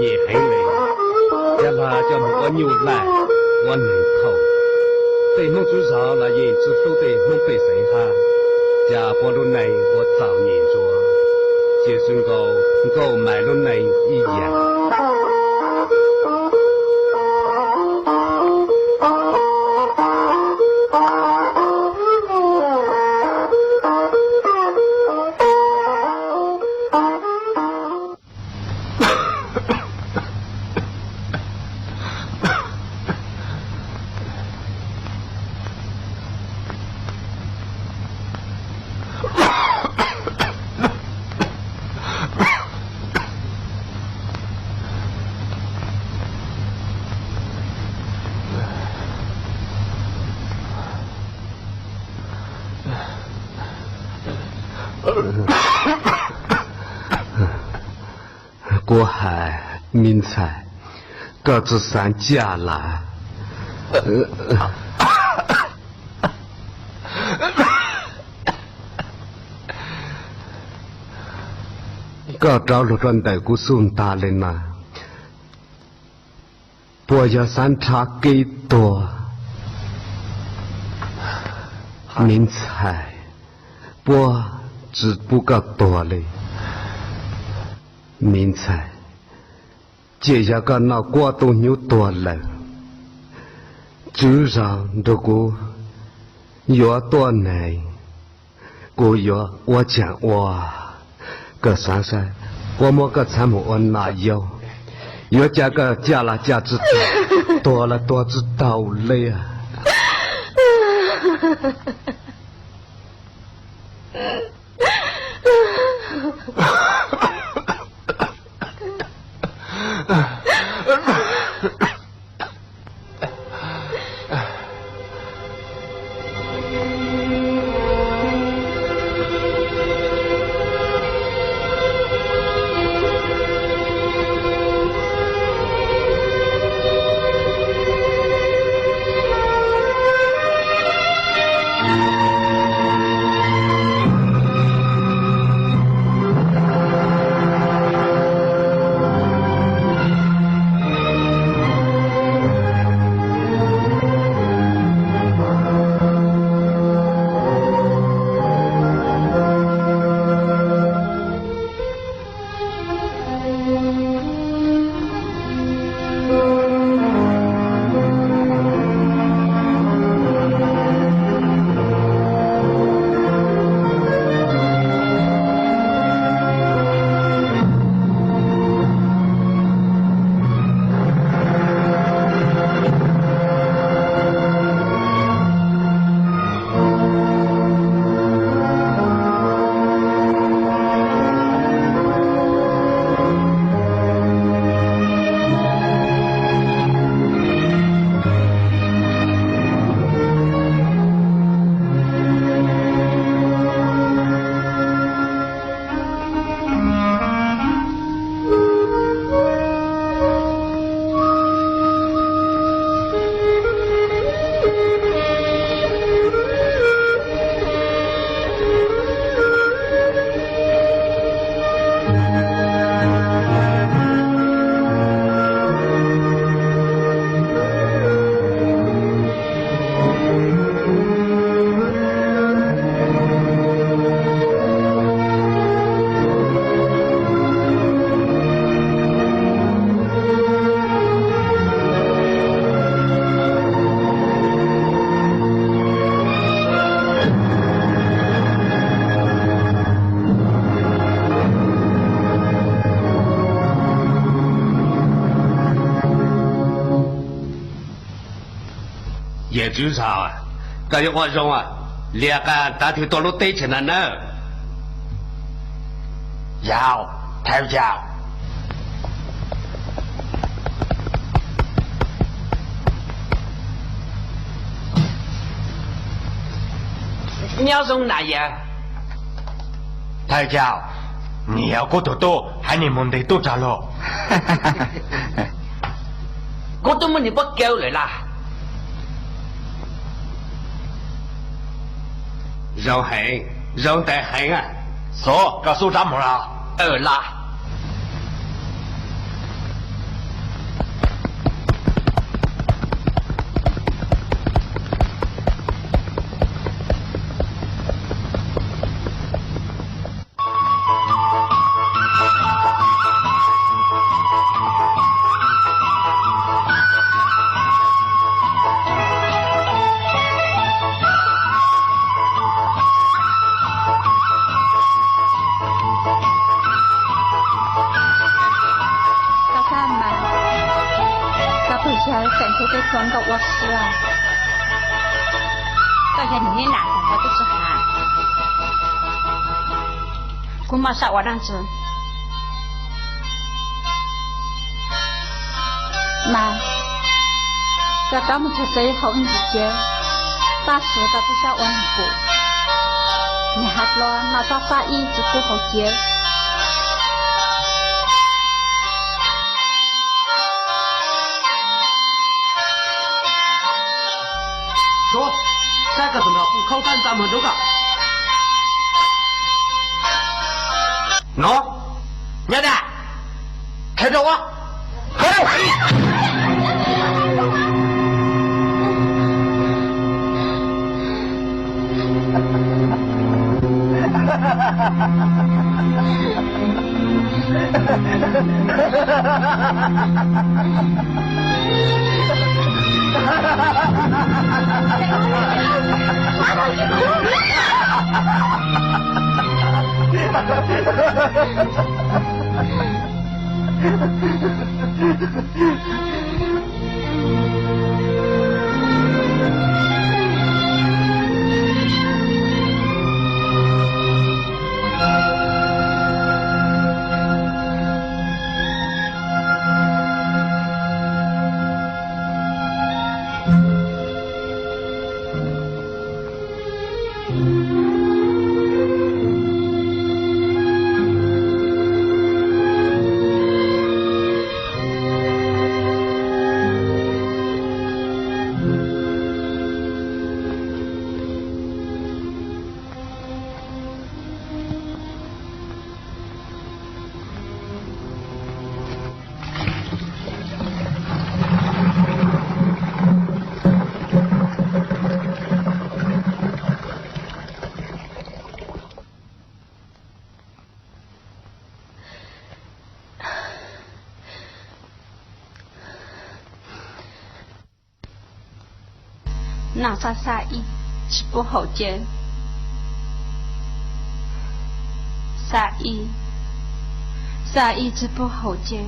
Ces heev li, Yab Laj coj mus ua nyuj laj, ua neeg thaum tej Hmoob tswv zos los yeej tsis hlub tej Hmoob pej xeem hab, cas puab lub neej ua txaus nyem ntsuav, ces xwb nkaus nkauj mais lub neej ib yam. Kuv hais, me ntxhais, koj tsi xaav caj lawm, koj rov lug rua ntawm kuv xub ntaag le na. Puab yog xaav nrhav kev tuag? Me ntxhais, puab tsi pub koj tuag le, me ntxhais. Ces yog koj noj kuab tub hnyuv tuag lawm, tswv zos nrug kuv yuav tuab neeg, kuv yuav ua caag ua? Koj xaav saib, puab muab koj txhaav moog ua nas yau, yuav ca koj caj los caj tsi tau, tuag los tuag tsi tau le. Yawm tswv zos, koj yuav ua zoo liam qas tav twg tuaj lub teb chaws no nawb. Yog, thawj coj. Nyob zoo na yawg. Thawj coj, nws yog kuv tus tub, haiv neeg mus ntes tub rog lauj. Kuv twb muab nws puab kaw lawm las. Zoo heev, zoo ntev heev. Xov, koj xub rov mus los. Las. Yog feem ntxwv tej txhua ntau ua si. Koj yog niam neej nam xav tau twb tsis hais. Kuv muaj sab ua dab tsi? Mas, koj rov mus txog tsev hauv ib ntsis cia, pab xav tau twb sab ua nws pum. Niam hais los no txhob xav ib tsis pub haus cia. Saib koj tus no pub khaub tag nta mus dub koj. No, nyob dab, qhia rau ua. Noj txhob xav ib tsis pub haus cia. Xav ib, xav ib tsis pub haus cia.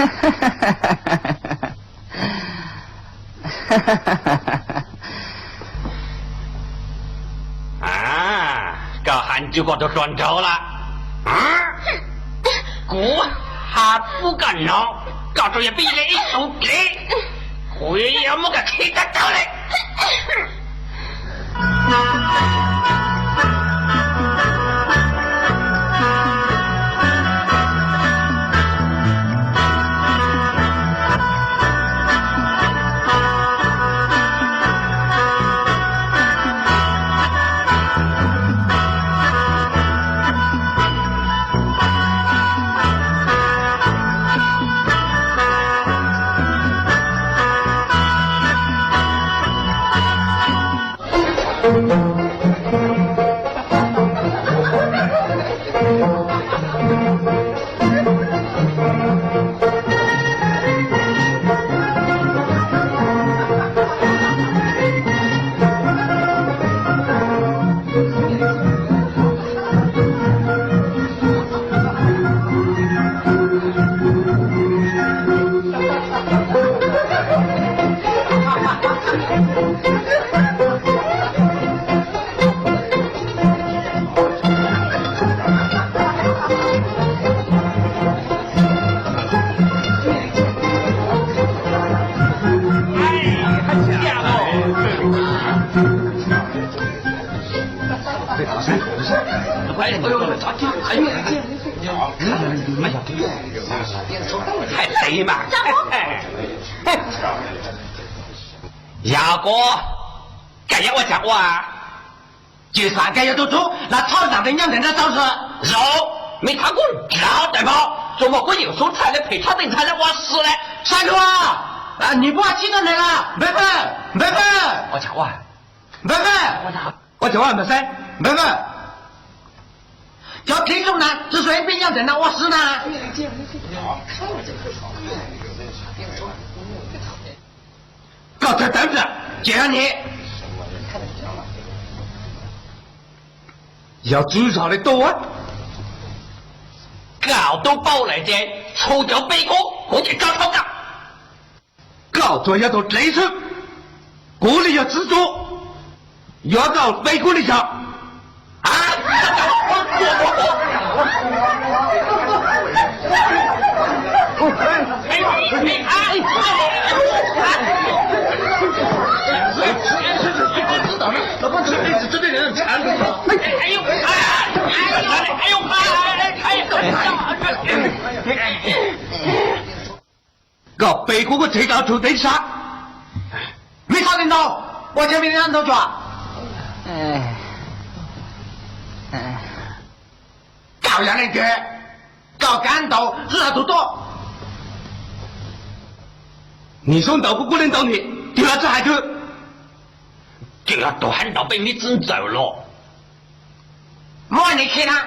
Koj has ntsws koj tus hluas nraug lawm. Kuv has pub koj no, koj tsuas yog pib li ib tug dlev, kuv yuav muab koj khi tag tag li. Hais tias mas, yog kuv, koj yuav ua cas ua? Tsis xav koj yuav tus tub los thauj zam li nyob ntawm no tau los zaum, me thab kuj nrov tais npau, tsuas muaj kuv yeem sub txhais li phem tshaj tej ntxhais li ua si li. Saib luag, nws muaj tsis tau neeg los npawg, npawg, npawg, npawg, npawg, ua cas ua npawg, npawg, cov dlev tsoob na tsuas tsuas pib nyob ntawm no ua si na. Koj tawv tawv nplawm ces yog ni, yog txwv zog li tuaj, koj tub paub lawm ces tshuav cov peb kub kuv ces tso tau koj. Koj tsuas yog tus dlev xwb, kuv li yog txwv tsuv, yuav koj peb kub li yog. Koj peb kub kuj tsev rau tug tev sab, me txhob li ntau, ua cas me li ntau tsuas. Koj yog leej twg? Koj kav ntaus txwb hais tus tuaj. Nim sub ntaus kuv kuj li ntaus nim, twg los txwj hais twg. Twg los tus hais ntaus peb me txwv ntxawm los. Muab nim khi na.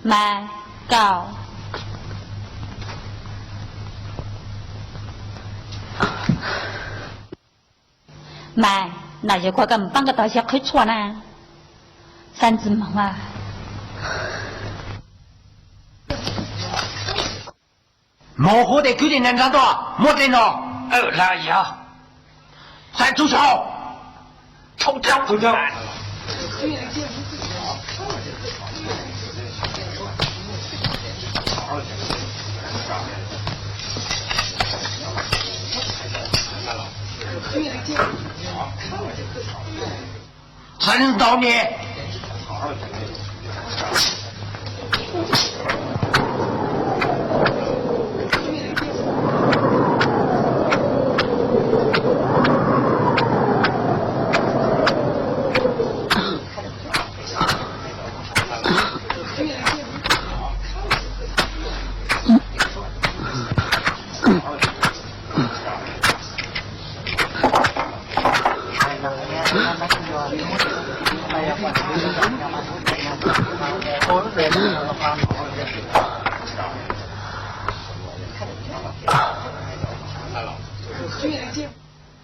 Mas, koj, mas, no yog kuv koj mus pab koj tog siab qhwv tshuaj na. Xab ntxwv moog a. Moog huv tes kwv tij neeg nrog tuaj muab tej no. Los yog, xab txwv sau. Xab ntau ni.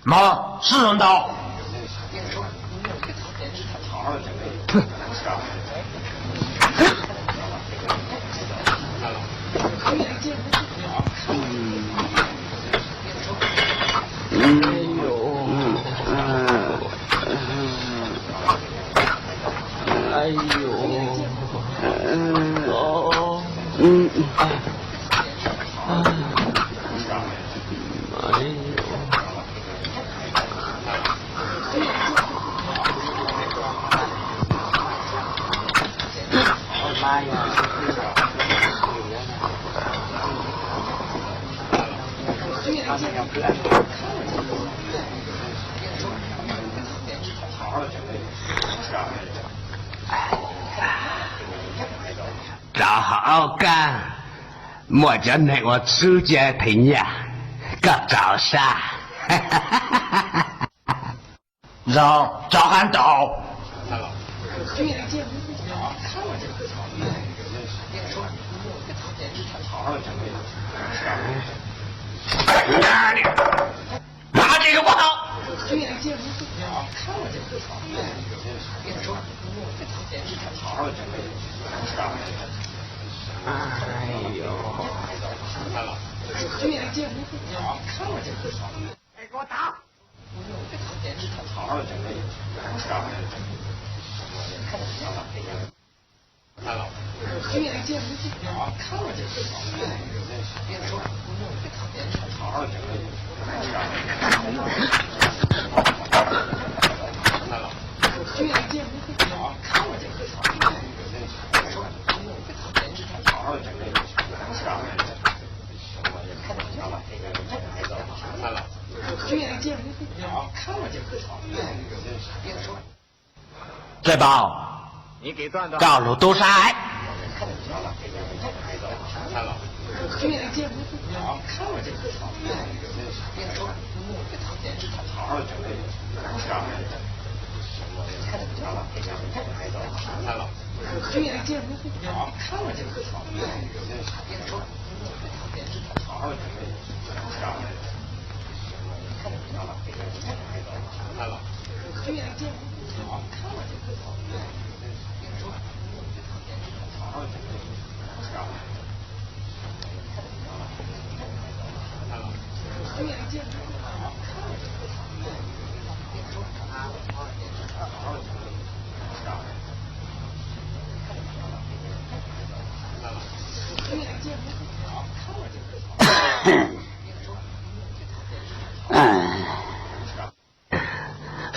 毛，是人刀。哎呦，哎呦，哦，嗯，哎，哎呦。Rov hauv kab, muaj cov neeg ua txwj cia them nyiaj, koj txaus sab. Zoo, tso qab ntaus. Txawj Npaum, koj lug tub sab.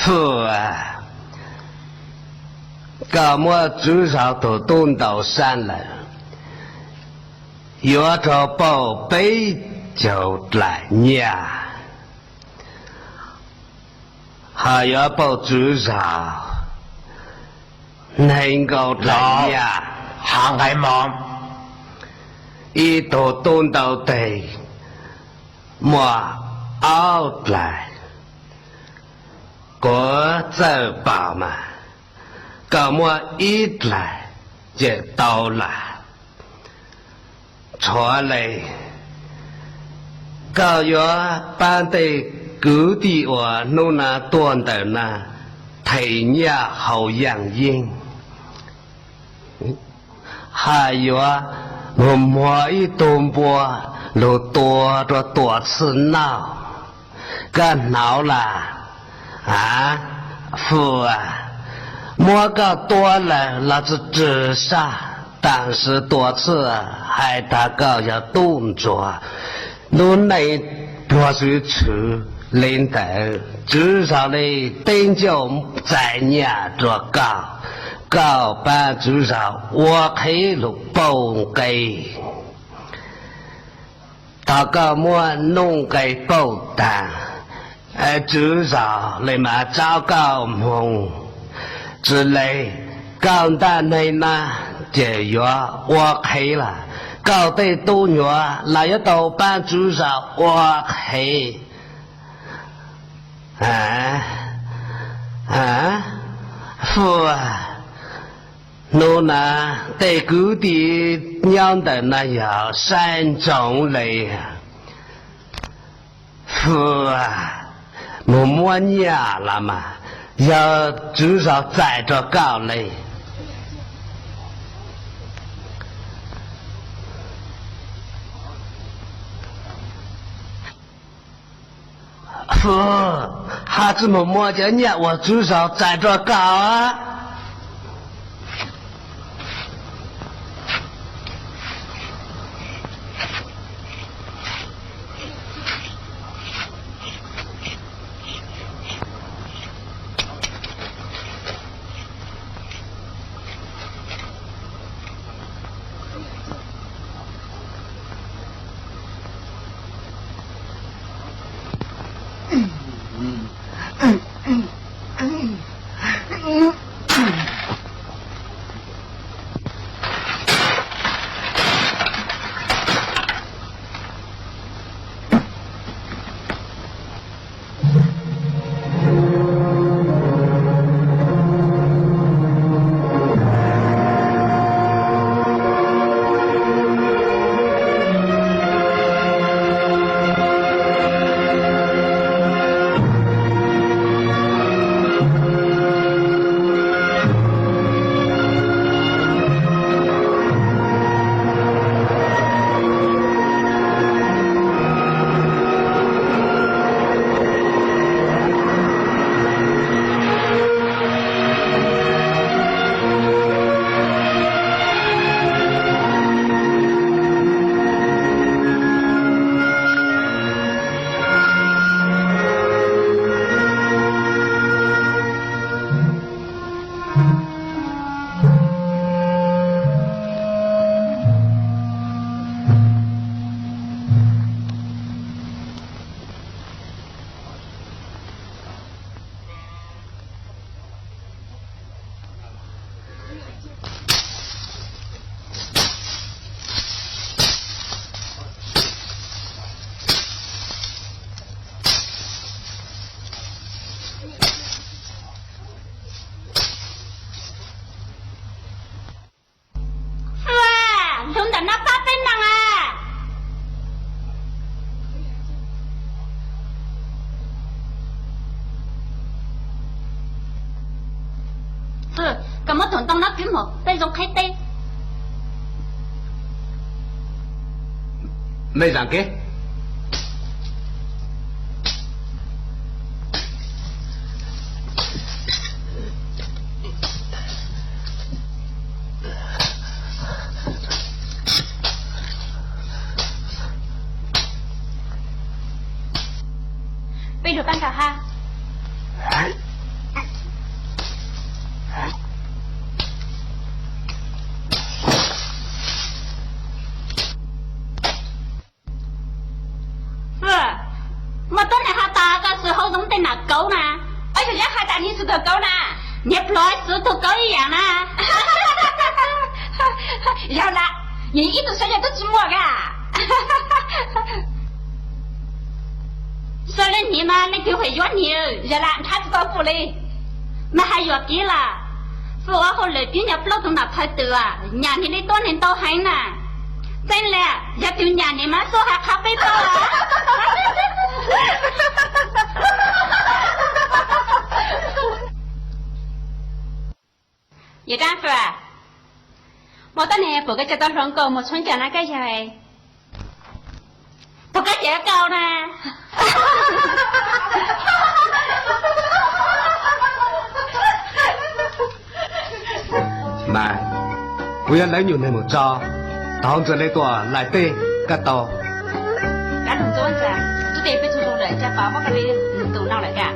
Fwj, koj muab tswv zos tus tub ntaus sab lawm, yuav rau pauj peb caug dlaim nyiaj, ho yuav pauj tswv zos nees nkaum dlaim nyiaj. Ib tug tub ntaus teg muaj ob dlaim, kuv Txawj Npaum mas koj muab ib dlaim ces tau lawm. Tshuav le, koj yuav pab tej kwv tij uas hnub no tuaj ntawm no them nyiaj haus yaaj yeeb, hos yuav mus muag ib tug npua lug tua rua Tuam Txhij noj. Koj hnov lawm? A, Fwj, muab koj tua lawm los tsi tsw sab, tam sim Tuam Txhij hais tas koj yog tub ntsuag, lub neej pluag txwv tshwv le ntawd, tswv zos le teb ncauj txais nyiaj rua koj, koj pab tswv zos ua qhev lug pauj nqe. Thaus koj muab nuj nqe pauj taag, tswv zos le mas tso koj moog. Tsi le, koj ntaj neeg na ces yuav ua qhev lawm, koj tej tub nyuam los yuav tau pab tswv zos ua qhev. A, Fwj, hnub na tej kwv tij nyob ntawm no yog saib ntsoov le. Fwj, mus muab nyiaj los mas, yog tswv zos txais rau koj le. Fwj, ho tsis mus muab cov nyiaj uas tswv zos txais rau koj. Fwj, hlub ntawm no pab peb neeg a. Fwj, koj muab tus ntoo no kwv mus peb zoo qhib teb. Mej zam kev. Peb lug kab nkaus hab. Fwj, muaj tuab neeg has tas koj xwm hau zoo tej nam kauv na. Ua yog yog has tas niag xwm tug kauv na, niag pluag xwm tug kauv ib yaam na. Yog lawm, nyias ib tug saib yog twb tsis muaj ka. Xav le nyias mas leej twg phem yuav nyias, yog lawm nrhav tsis tau fwj li. Mas hais yuam kev lawm, fwj ua hauj lwm pib nyob plaub tug nam phawj twm, nyam nyias li tuab neeg ntau heev na. Txeeb le, yog tus nyam nyias mas xub hais qha peb paub. Yawm Dab Fwj, muaj tuab neeg pum koj coj tau hluas nkaus mus txhua ncaws na koj yawg. Thaum koj cawm koj na. Mas, kuv yuav lawv nyuam neeg mus tso, tau ntxawg le tuaj laim tej koj tau. Dab laug Ntxuab Ntxawg, tub tej peb tug laug lawm, cas pab muab koj li tus no lawm ka.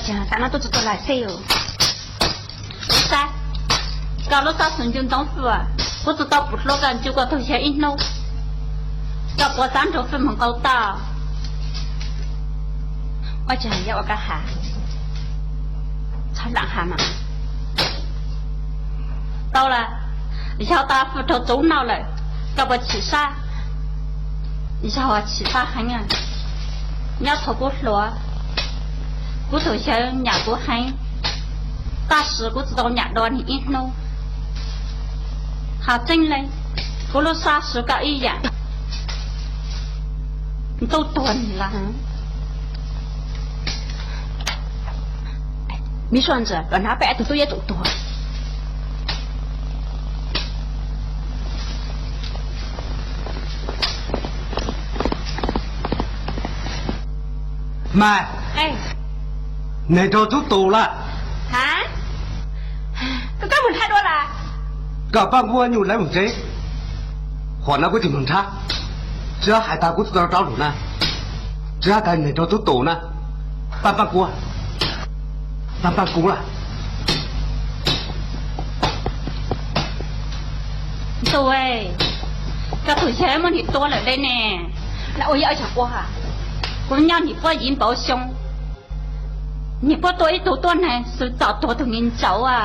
Tam no tuaj tsis tau lam xij. Kuv saib koj lub xab xuv ncu ntoo fwj, kuv tsis tau pum hlua koj ncu koj tug yawg ib hnub, koj puas xav nrug fwj moog nqau toj? Ua tsis hais yog ua koj has, txhob lam has mas. Tau lawm, yog tas fwj raug txuv noj lawm, koj puas chim sab? Yog chim sab heev, nyob thaum kuv hluas, kuv tug yawg nyam kuv heev, tab sis kuv tsis tau nyam dua nwg ib hnub. Hos tseeb le, kuv lub sab siv koj ib yam, ntuj tuag nwg lawm. Miv Suav ntxawm los hnav peb tug tub yeeb tsoom tuag. Mas, neeg raug tub tus lawm. Koj, koj mus nrhab dua lawm. Koj pab nquab nyuj lawv mus tsev. Qhov no kuv tsis mus nrhab. Tsis hais tas kuv tsis tau rov lug na, tsis hais tas neeg raug tub tus na. Pab, pab kuv, pab, pab kuv lawm. Ntuj, koj tug yawg muab nwg tua lawm le ne. Kuv nyob nwg puab yim npaum xyoo, nwg puab tua ib tug tuab neeg xwb txom tuag tug me ntsaum a.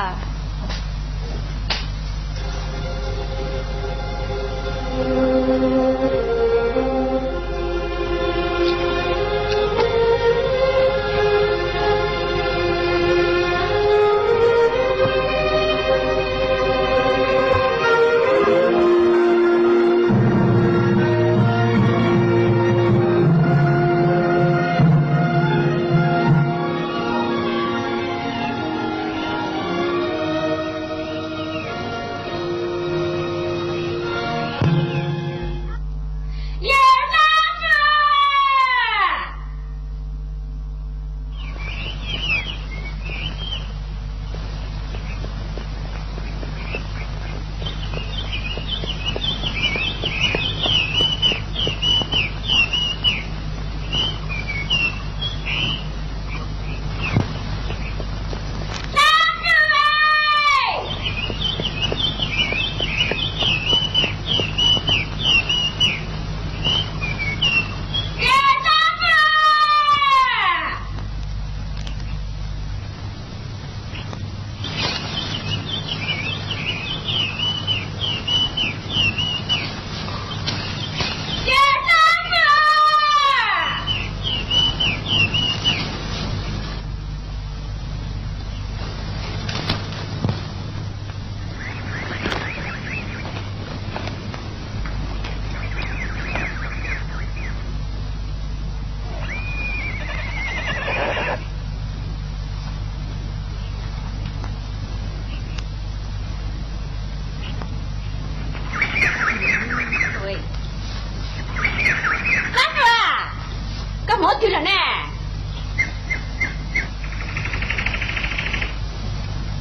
Koj mus twg lawm ne?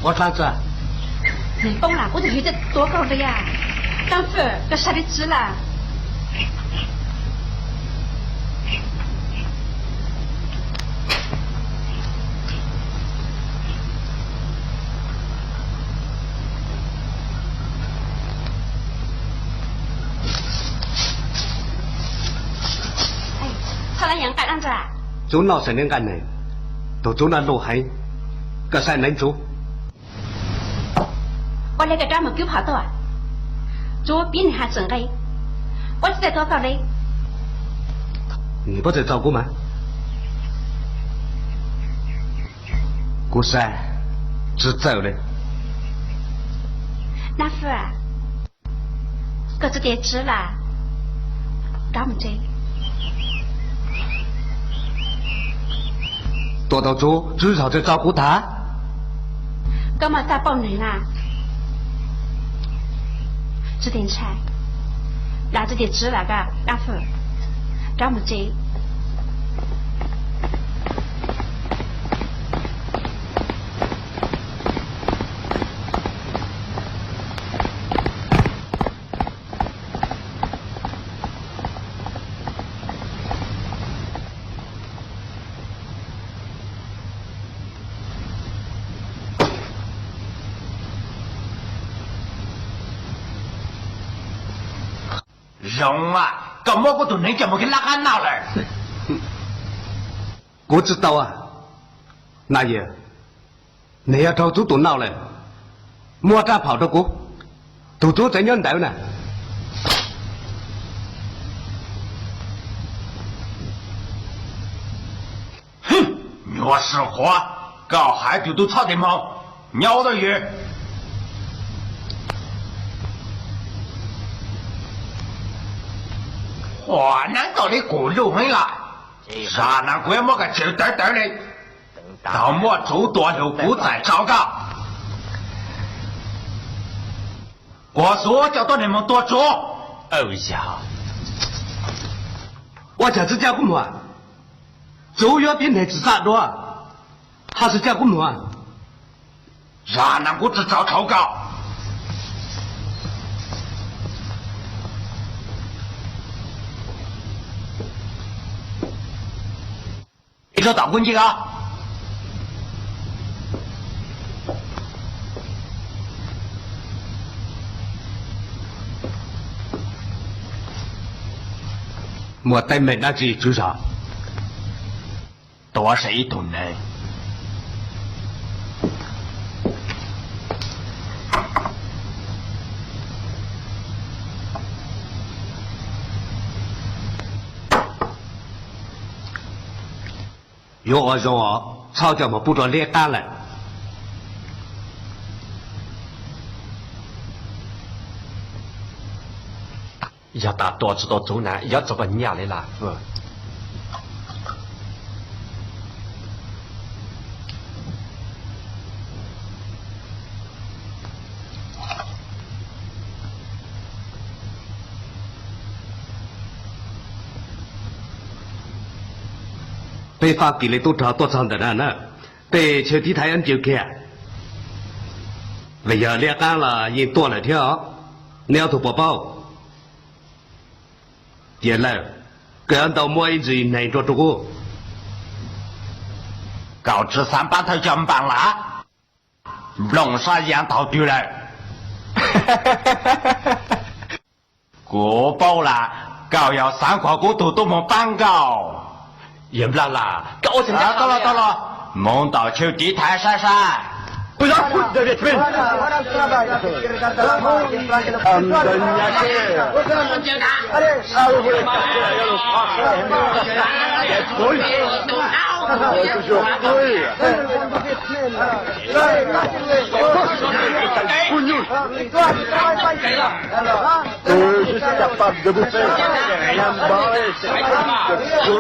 Ua tsaug, neeg poob lawm kuv tus yawg tuav koj li a. Dab Fwm, koj sab dab tsi lawm? Tsuv noj xaim nqaij neeg, tus tsuv noj luj heev, koj saib neev tsuv. Ua le koj rov mus kwv phom tuaj, tsuv pib nws has txwm nqe, ua tsis txawj tuav koj li. Nws puas txawj txaug kuv mas? Kuv saib tsis txawj li. Dab Fwm, koj tsis tias tsi lawm, rov mus tsev. Tuam tau tsuv tsis zog tsis txaug kuv tag. Koj mas txaj pauj neeg na. Tsis tias ntshai, lawv tsis tias tsi lawm, Dab Fwm, rov mus tsev. Zoo a, koj muab kuv tus neev coj mus khi lab qab noj lawm. Kuv tsis tau. Nais yawg, nws yog raug txhua tus noj lawm, muab rab phom rau kuv, tus txhua tsev nyob ntawd na. Nyuaj sim qhuav, koj hais tus tub txhob tig moog, nyob ua dab tsi? Ua neeb koj li kuv lub heev lawm, zam no kuv yuav muab koj tsev tawv tawv li, thaum muaj txhua tus hlub kuv txais tso koj. Kuv xuv coj tuab neeg moog tua tsuv. Ua cas tsi coj kuv moog? Tsuv yuav tib neeg tsi txaj dua, hab tsi coj kuv moog? Zam no kuv tsi tso tshauv koj. Ib tsob tom kuv ncig os. Muaj teeb meem dab tsi tswv zos? Tua saib ib tug neeg. Yuav ua zoo os, txhob coj mus pub rau liab qab lawm. Yog tas tua tsis tau txuv na, yuav txog koj nyaj li lawm. Peb Fab Kis li tub rog tuaj txog ntawm no na, tej chaw tiv thaiv yuav ncaws kiag. Vim yog liab qab los yeej tuaj lawm thiab os. Neb ob tug puas paub? Ces lawm, koj yuav ntau muab ib ntsis neeg rau rau kuv. Koj tsis xav pab thawj coj npaas los? Nplooj sab ya thaum twg lawm? Kuv paub lawm, koj yog xav kom kuv tug tub moog pab koj. Yawg Nplaj Laj, tau los, tau los, moog tom chaw tiv thaiv saib saib. Tus capaz de buffer, la mbae, tu.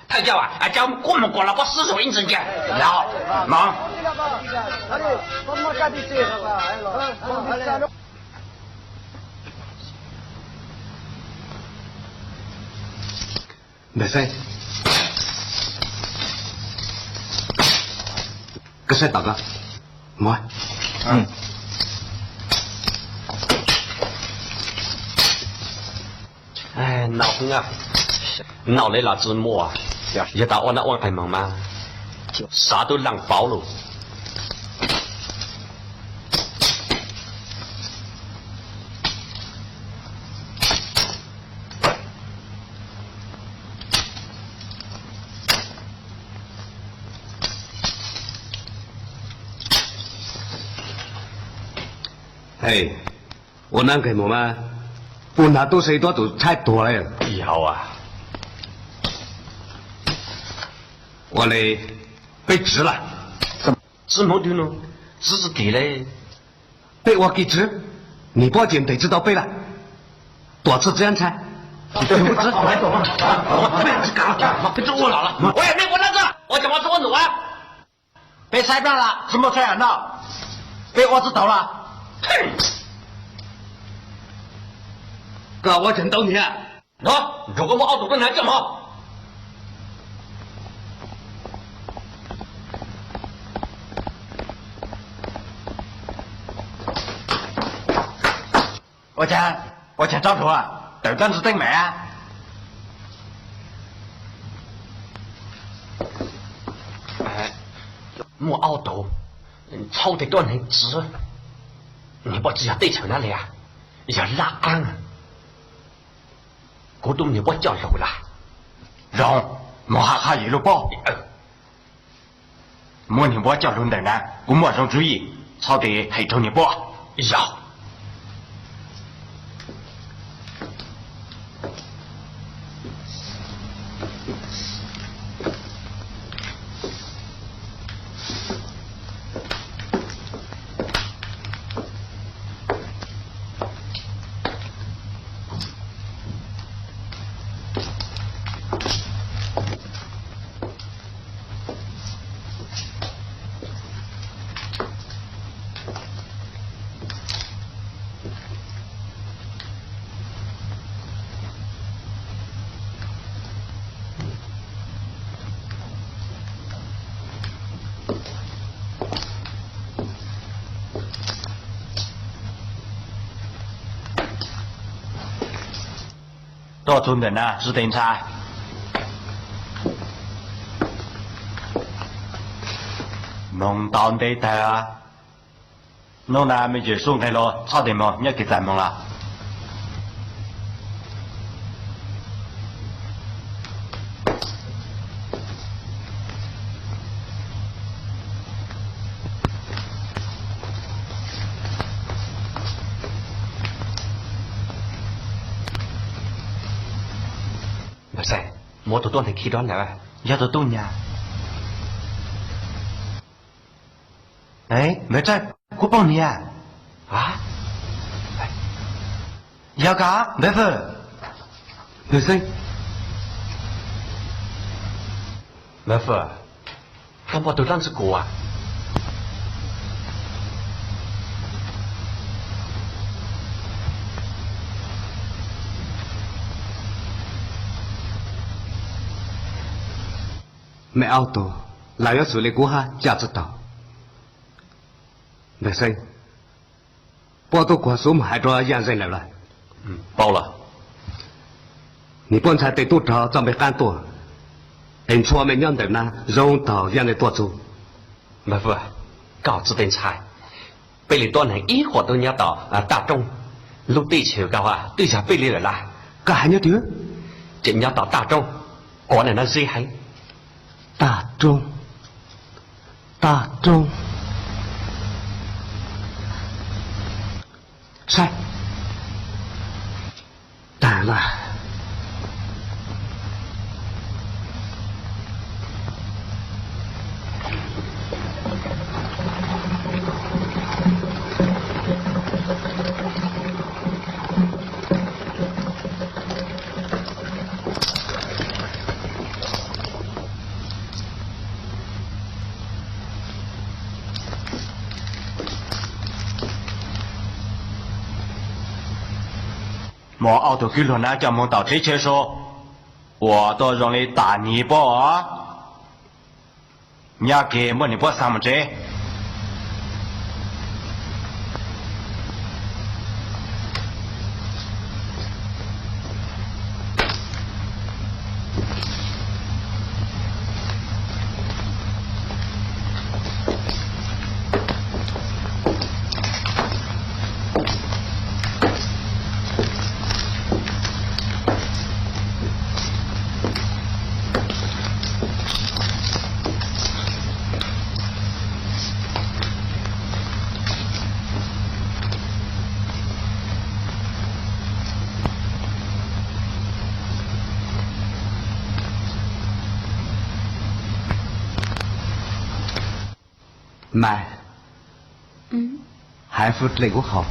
Thawj coj, koj mus kom los koj sib zog ib ntsis kiag. Los, moog. Ntawm saib, koj saib tom koj. Muab. Nau, nau li los tsi muaj, yog tas ua nab ua nqaij moog mas xav tub leej paub lug. Ua nab nqaij moog mas puj nag tub se tuab tus tshaib tuag le. Ua le, peb tsiv lawm. Tsi moog dwb nuav, tsiv tsi tim le. Peb ua kij tsiv, nim pob ces ntes tsi tau peb lawm. Tuam txhua txiab ntshai. Peb saib plab lawm, tsi muaj saib noj, peb ua tsi taus lawm. Koj ua tseem ntau niam. Nrug koj muab ob tug tuab neeg coj moog. Ua cas, ua cas tsob hluas tawm kab ntsis teeb meem? Muaj aub tus txhawb tej tuab neeg txwv, niag pob tsi yog teb chaws na li, yog laj qaab. Kuv tub niag pob coj lug lawm. Zoo, moog has qha yim lug paub. Muab niag pob coj lug ntawm na, kuv muaj zoo tswv yim, txhob tes hais raug niag pob. Yog. Tuaj txug ntawm na, tsi tes ntshai. Moog tau ntev tag, nub na me ntsis sub nqeg lug, txhob tes moog, nyob kev txais moog lawm. Npawg Xeeb, muab tug tuab neeg khi rov lawm. Yog tug tub nyam. Npawg Tsaij, kuv paub niag. Yog koj, Npawg Fwm. Npawg Xeeb. Npawg Fwm, koj npaj tug dlaab ntxwg kuv. Mej aub tug, lawv yuav xws li kuv hab caj tsi taug. Npawg Xeeb, puab tub kuag xub moog hais rua Yaj Ntxeeg lawm lawm. Paub lawm. Nwg puab ntxhais tes tub rog txoj npe qaab tuaj, es ntshua mej nyob ntawm na zoo taug Yaj Ntxeeg tuaj txug. Npawg Fwm, koj tsi tes ntshai. Peb le tuab neeg ib qhuam tub nyob tom Taj Roob, lub teb chaws koj twb yog peb le lawm lawm. Koj has nyuj twg? Tseem nyob tom Taj Roob, quav ntawm no ze heev. Taj Roob, Taj Roob. Saib, taag lawm. Muab ob tug kwv luag na coj moog tom tsev chaw sau, ua tuaj zoo li tas niag pob os. Nyob ke muab niag pob xa moog tsev. Mas, hais fwj dlej kuv qhov.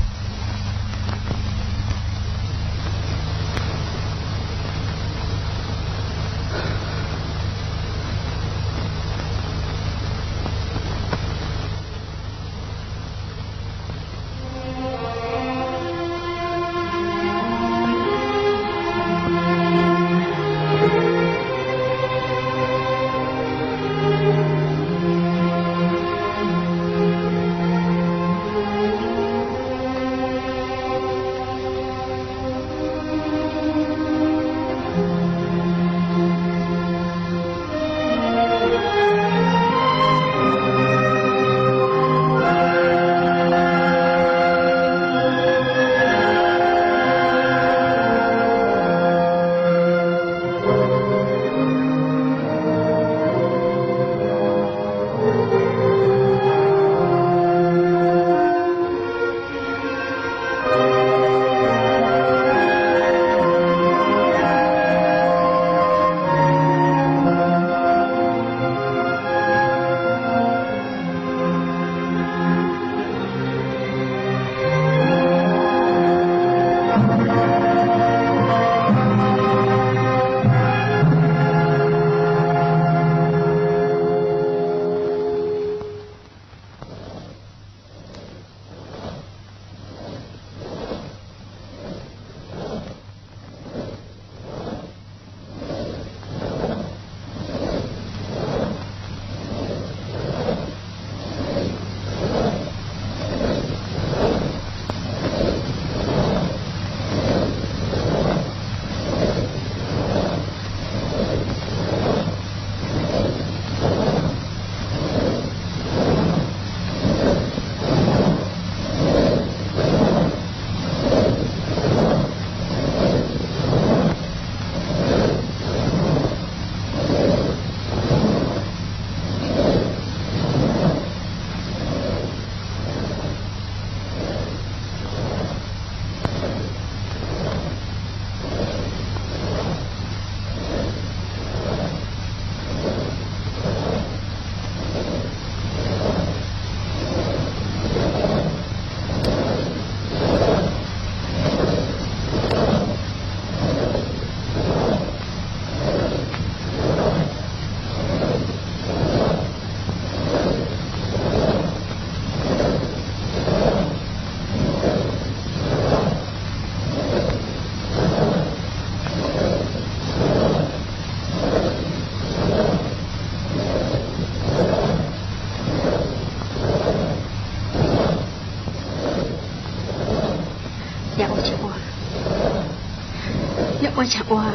Yog ua cas ua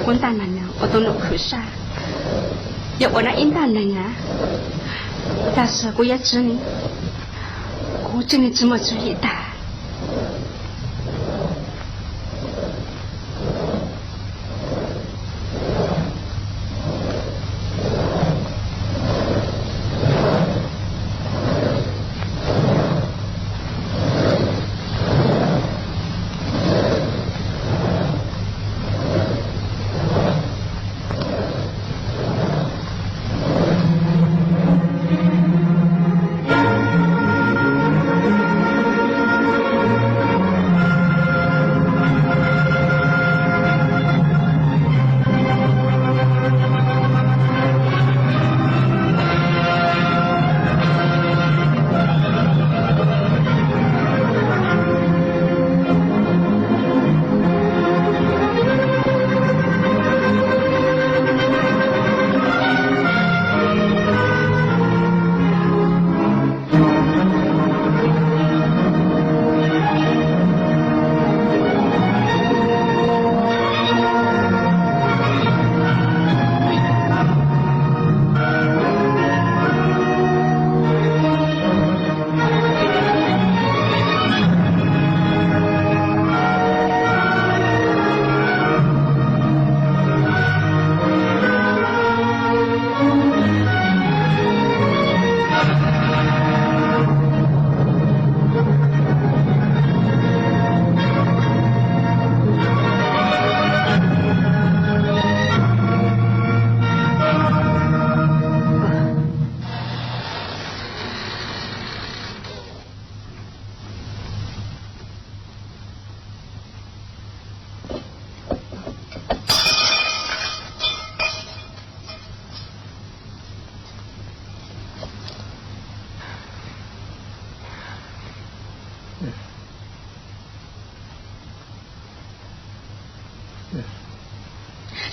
kuv ntaj nees ua tau num khwv sab, yog ua nab ib ntaj nees a, tag sim kuv yuav tsis ne, kuv tsis ne tsis muaj tswv yim tag.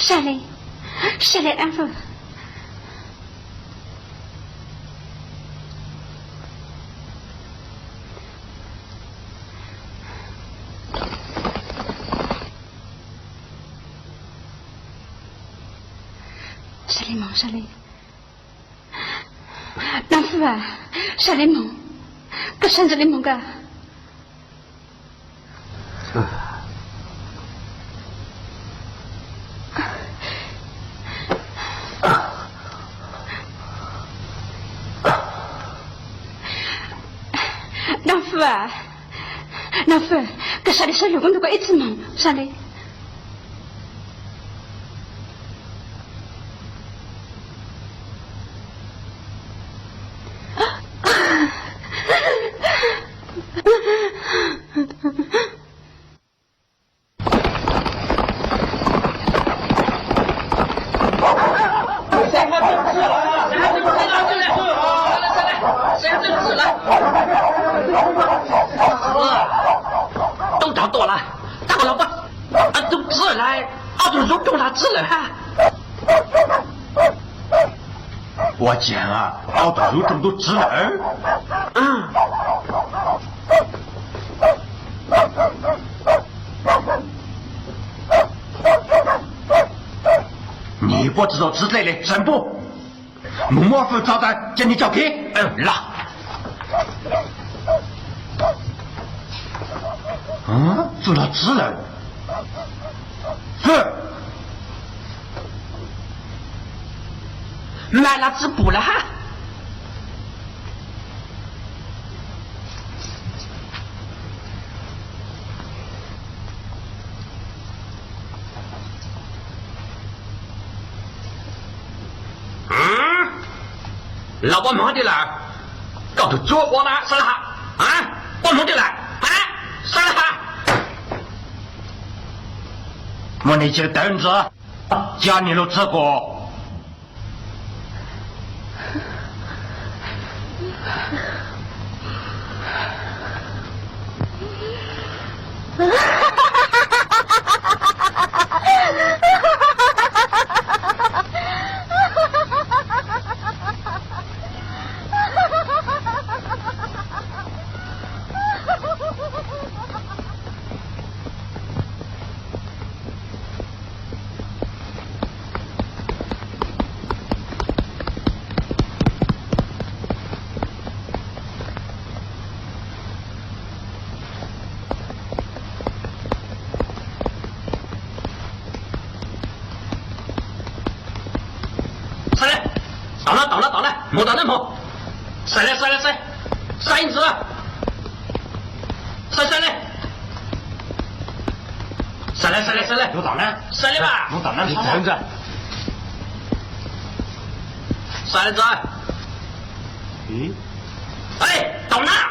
Sab Leej, Sab Leej, Dab Fwj, Sab Leej moog, Sab Leej. Dab Fwj, Sab Leej moog, koj sab ntsuj Leej moog koj. Dab Fwj, Dab Fwj, koj sab Leej sab lug kuv ntuj koj ib txwm moog sab Leej. Tub rog tuaj lawm, tab kom los pab, tub txwb lawm, ob tug zub rooj los txwb lawm hab. Ua cas ob tug zub rooj tub txwb lawm? Nyias puab tsi tau txwv dlej le, sawv npuj mus muab Fwj tso taw, cia nws coj kev los. Fwj los txwv lawm. Fwj, Maiv los txwv pum lawm hab. Los puab moog dlej lawm? Koj tug tsuab ua na, sab laj has, puab moog dlej lawm, sab laj has. Muab nws cawv tawv ntxiv, coj nws lug txug kuv. Mus tom nab hmo. Xais le, xais le, xais. Xais ntxwv. Xais, xais le. Xais le, xais le, xais le. Xais le mas. Xais le ntxwv. Tom nab.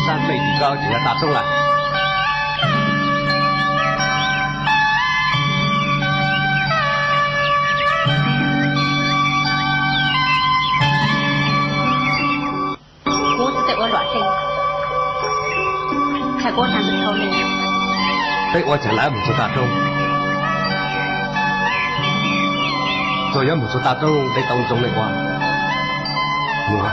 Sab nplej tim koj tseem yog tas rooj lawm. Kuv txhob ua luam tej, thaij kuv ua tag nrho li. Peb ua tseem lawm mus txog tas rooj. Txog yuav mus txog tas rooj, peb tau zoo li ua. Mus.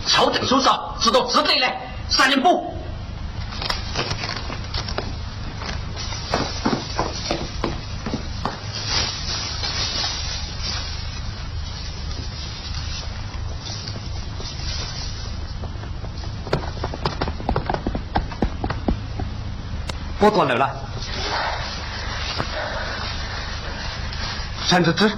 Txhob teem xub txog tsis tau txwv dlej le, xa li npub. Puab tua lawm lawm. Saib ntsuj tswb.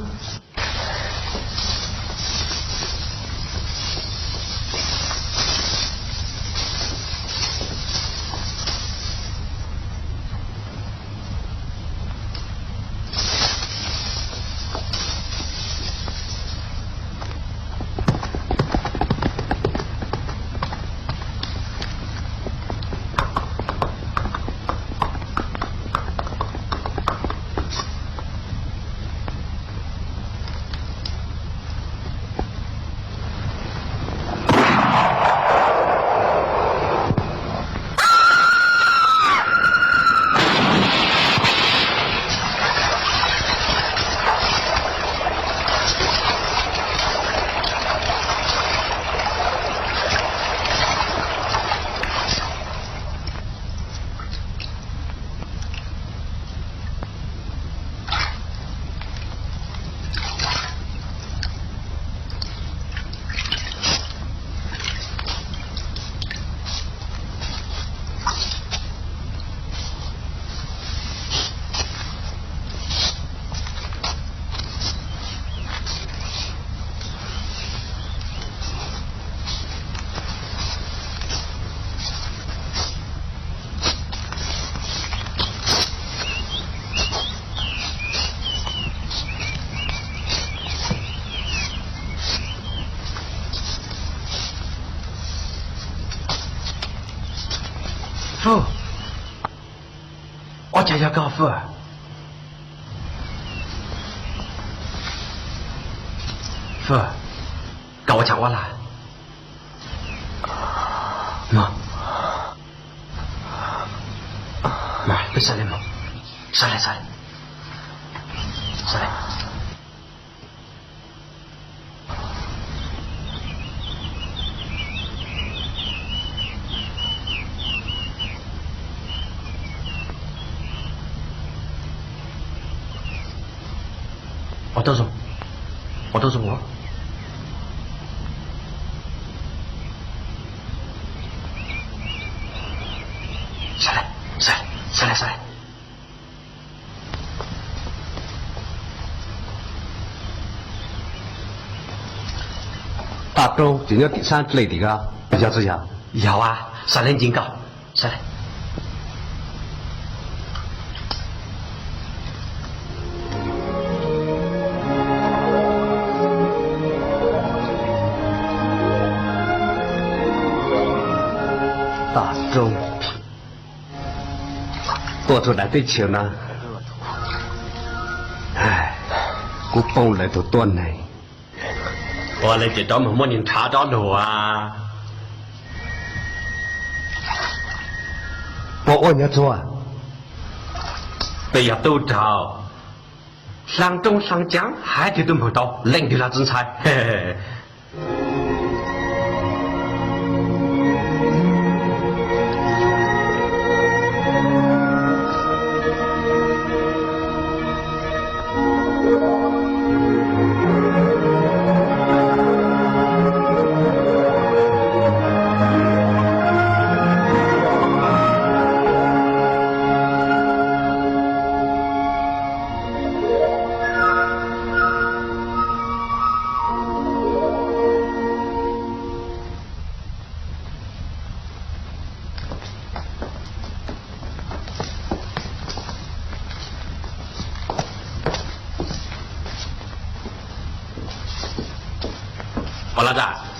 Ua cas yog koj Fwj? Fwj, koj ua cas ua lawm? Peb sawv li mus, sawv li, sawv li, sawv li. Ua tau zoo, ua tau zoo os. Sawv li, sawv li, sawv li. Toj roob tsis nyob tim sab dlej tim ko, yog tsis yog? Yog as, sawv li ncig nkaus, sawv li. Toj roob tuaj rau daim teb chaws no, kuv poob lawv tus tuab neeg. Ua li ces rov mus muab niag ntshav rov luag. Puas ua nyuag txuag? Peb yog tub rog, hlaa roob hlaa caav hais tias tus moog tau leej twg los tsi ntshai.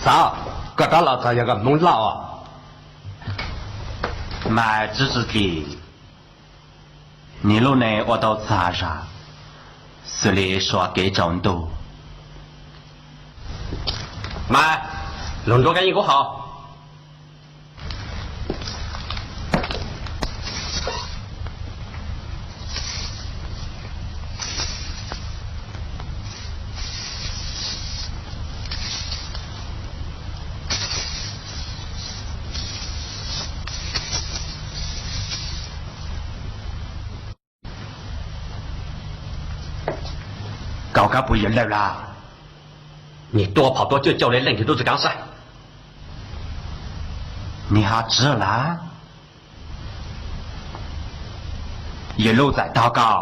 Xav, koj rov los txog yog koj hmoov loj os. Mas Tswv Tswv Dlim, nws lub neej ua tau txaus zam, xws li suav kev tsaus ntuj. Mas, lug nrug koj yeej kuv haus. Koj kab puas yog Lawj lawm? Nws tua phom tua cwj cau li leej twg tub tsi kaav saib. Nws ho tsi lawm? Yawg Luj txais tog koj,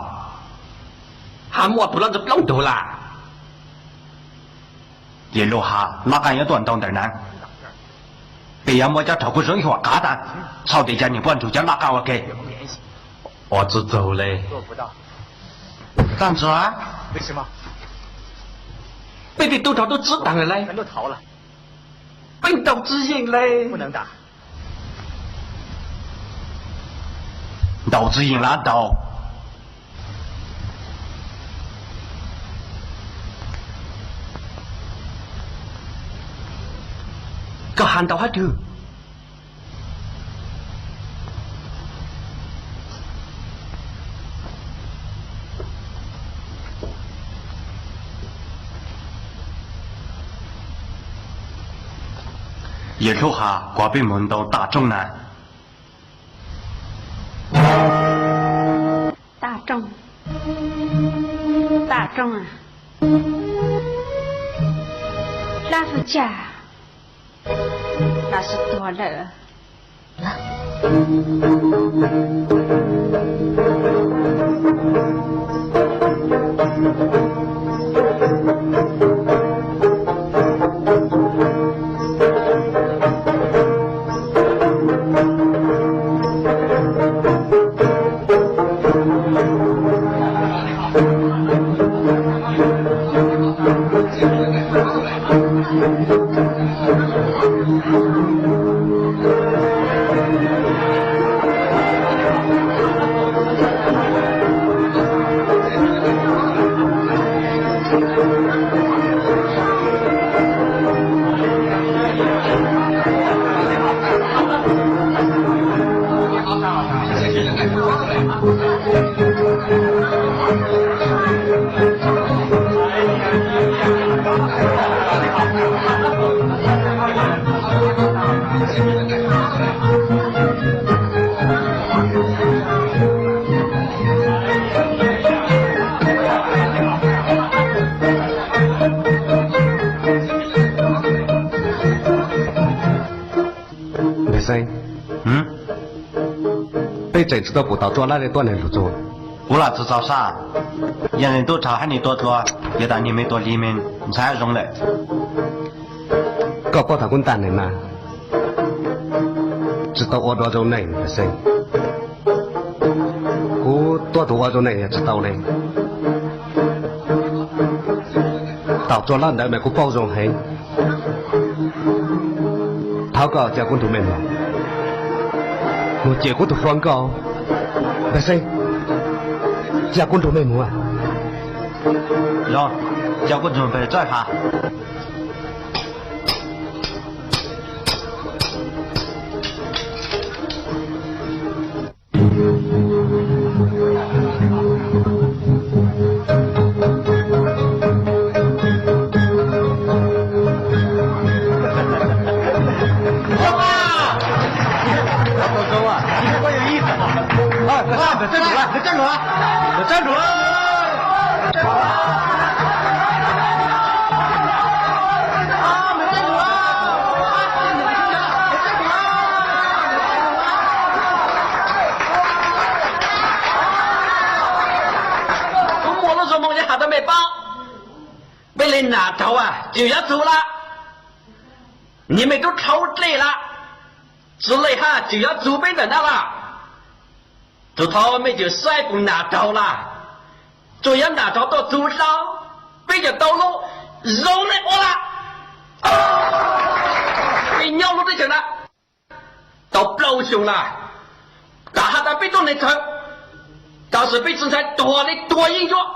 ho muaj tug loj ntawd plaub tug lawm. Yawg Luj ho laj qaaj yuav tuaj ntau ntawm na, peb yuav muab cov rog kuj zoo ib huam qav tas, txhob ua cas nws puaj nrug cov laj qaaj ua ke. Ua tsi txug le. Tag ntsuag, peb tej tub rog tub tsi taag lawm le, peb ntaus tsi yeej le. Ntaus tsi yeej lawm ntaus. Koj has ntaus hab twg? Yawg Luj ho kuas peb moog ntaus Taj Rooj na. Taj Rooj, Taj Rooj a, dlaab tsi tsaag, dlaab tsi tuag lawm. Npawg Xeeb, peb tseem tsis tau pum tau Tsua Lab li tuaj neeg lug txug. Kuv lam tsis txaus sab, yog nws tub rog hab nws tua dlua, yog tas niag me tua lig me ntxhais zoo lawm. Koj paub thaum kuv ntaj neeg na, tsis tau ua dua zoo neeg Npawg Xeeb. Kuv tuav tus ua zoo neeg yog tsis tau li. Thaum Tsua Lab ntawd mas kuv paub zoo heev. Thov koj cia kuv nrug mej moog, moog cem kuv tug hluas nkauj. Npawg Xeeb, cia kuv nrug mej moog. Los, cia kuv nrug Npawg Tsawb has. Kuv muaj lub zoo moo yuav has rua mej paub, peb li nam rau Tswv Yaj Txug lawm, niag mej tub rhaub dlej lawm, tsi le has Tswv Yaj Txug peb ntawm nab lawm. Txug thaum mej tseem saib puv nam rau lawm, tsuas yog nam rau tuaj txug dlawb, peb cov tau lub zoo neej ua lawm. Peb nyob lub teb chaws na tau plaub xyoo lawm, tas has tas peb tuab neeg txhawv, tab sis peb tsi ntshai tuag li tuag yeej yuav.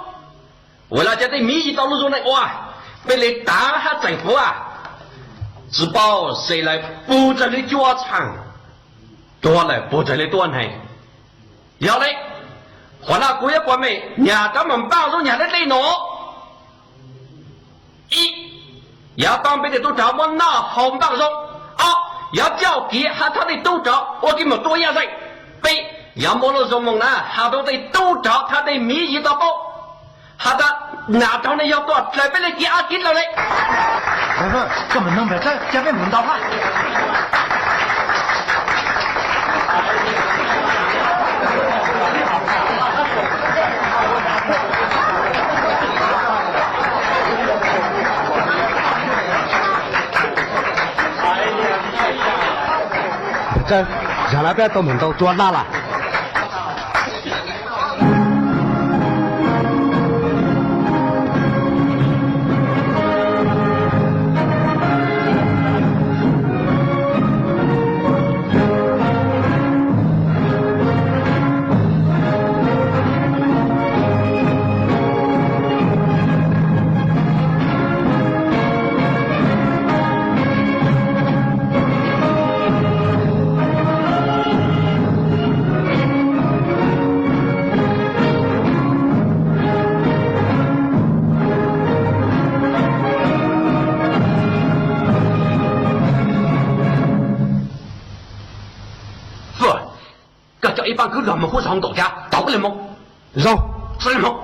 Ua li cas tej miv yim tau lub zoo neej ua, peb li tav hab tseem puv, tsi paub xeem lawm puv tsawg li cuaj txheej, tuag lawm puv tsawg li tuab neeg. Yog li, qhov no kuv yuav pum mej nyag rov mus npaj zoo nyag dlej dlej nuav. Ib, yuav paab peb tej tub rog muab noj haus npaj zoo. Ob, yuav coj kev has txhua tej tub rog ua kev mum tua yaj zeeg. Peb, yuav muaj lub zoo moog na has rua tej tub rog txhua tej miv yim tau paub, has tas nam rau ne yog tuaj dlaws peb le kev av kev dlaws le. Koj mus noog Npawg Tsawb, cia peb mus ntaus hab. Npawg Tsawb, zaam lawm peb tau mus ntaus Tsua Lab lawm. Koj coj ib paab kwv luag moog hub zoo nkaus cas tau le moog. Zoo, sawv le moog.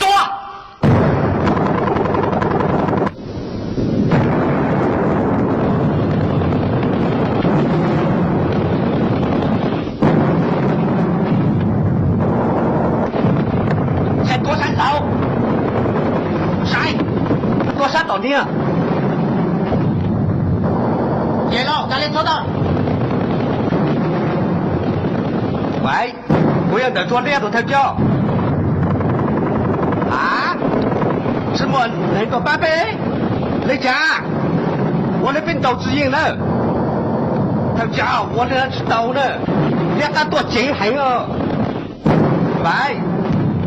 Tua! Saib tuav sab ntaud, saib tuav sab tom niag. Ces los tas li txhob tau. Kuv yog ntawm Tsua Lab tus thawj coj. A, tsi muaj neeg tuaj pab peb li cas? Ua li peb ntaus tsis yeej na. Thawj coj, ua li tsis tau na. Liab qab tuaj ceev heev os. Vaiv,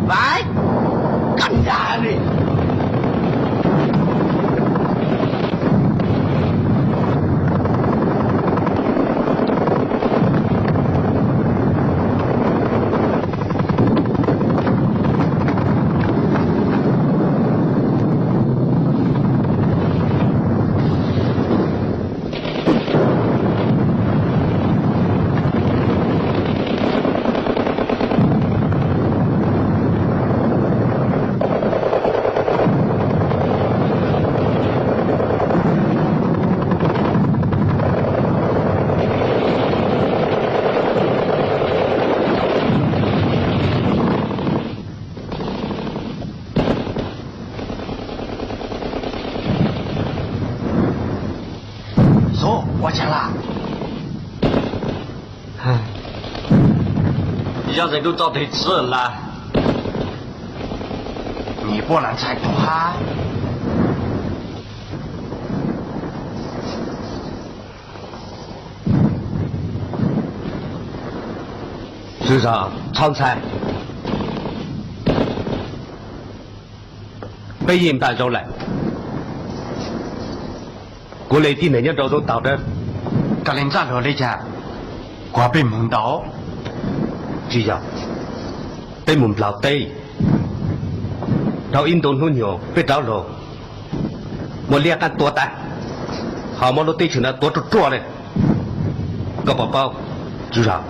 Vaiv, koj nrag li. Xub, ua cas lawm? Yog zeem dub txoj tes txwv lawm. Nyias puab lam ntxhais tuag hab. Tswv zos, txhob ntxhais. Peb yeej npaj zoo lawm. Kuv li tib neeg nyob rau zoo tau dawb. Koj li ntsaj luag li cas? Kuv peb moog ntau. Tsis yog, peb mus nplog teb. Dhau ib ntu hnub nyoog peb rov lug muab liab qaab tua tas, ho muab lub teb chaws no tuav ruaj ruaj li. Koj puas paub, tswv zos?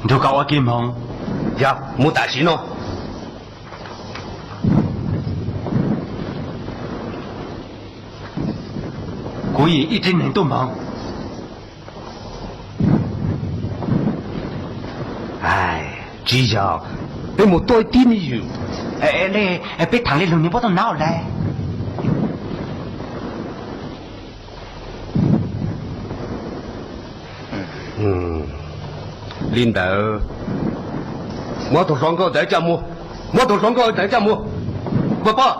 Nrug koj ua ke moog. Yog, mus tam sim no. Kuv yeej ib tsev neeg tuaj moog. Tsis yog, peb mus tuaj ib tib me yug. Peb thaam le lug nwg puab tuaj nov lawm. Li ntawd, muab tug hluas nkauj ntawd coj mus, muab tug hluas nkauj ntawd coj mus. Puas paub?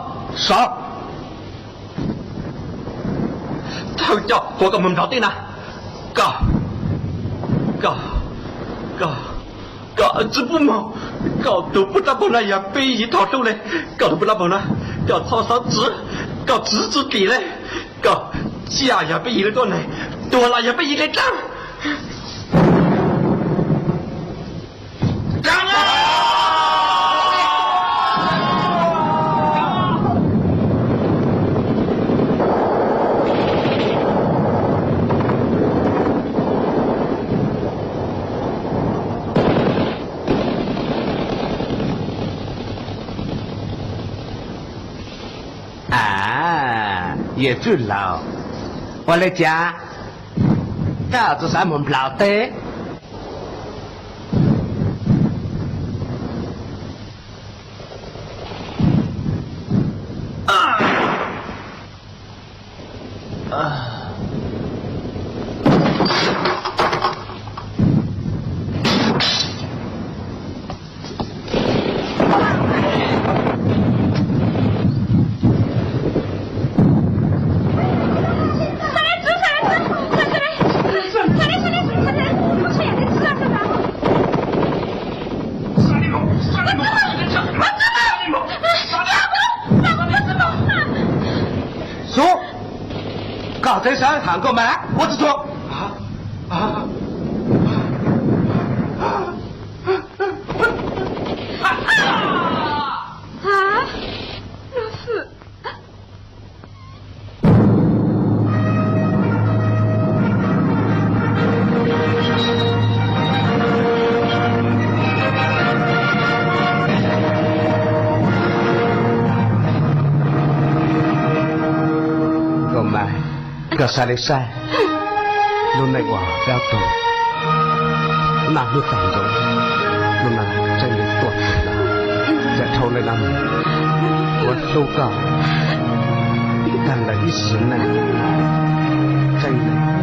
Sov. Thawj coj kuas koj mus nplog teb na. Koj, koj, koj, koj tsi pub moog. Koj tug puab dlaab paug na yog peb yeej thov dlub le. Koj tug puab dlaab paug na, koj txhob xaav txwv, koj txwv tsi tim le. Koj tsiaj yog peb yeej le tuab neeg, tuag los yog peb yeej le dlaab. A, yawm txwj laug, ua le caag koj tsi xav moog nplog teb? Xub, koj txawj sawv tham koj mas ua txuj tuag. Nkauj Maj, koj xav le saib, lub neej ua dab tuag, naj hnub tag nrho, lub neej tseeb le tuaj txug lawm. Yog dhau ntawm no mus, kuv hlub koj, koj lawm ib sim neej tseeb le.